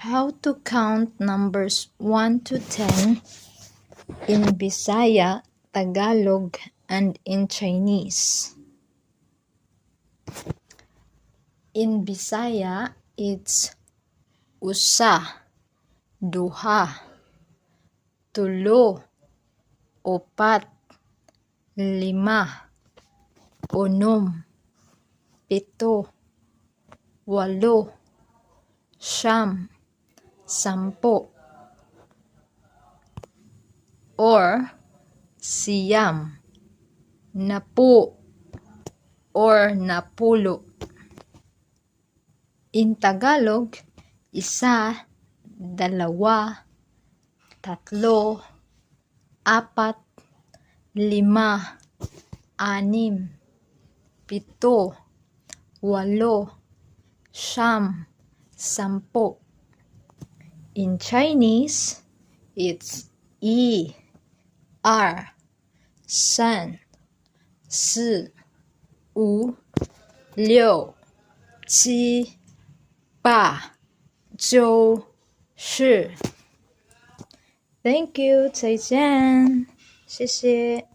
How to count numbers 1 to 10 in Bisaya, Tagalog, and in Chinese. In Bisaya, it's usa, duha, tulo, upat, lima, unom, pito, walo, siyam, sampo, or siyam, napu, or napulo. In Tagalog, isa, dalawa, tatlo, apat, lima, anim, pito, walo, siyam, sampo. In Chinese, it's 一, 二, 三, 四, 五, 六, 七, 八, 九, 十. Thank you, 再见，谢谢。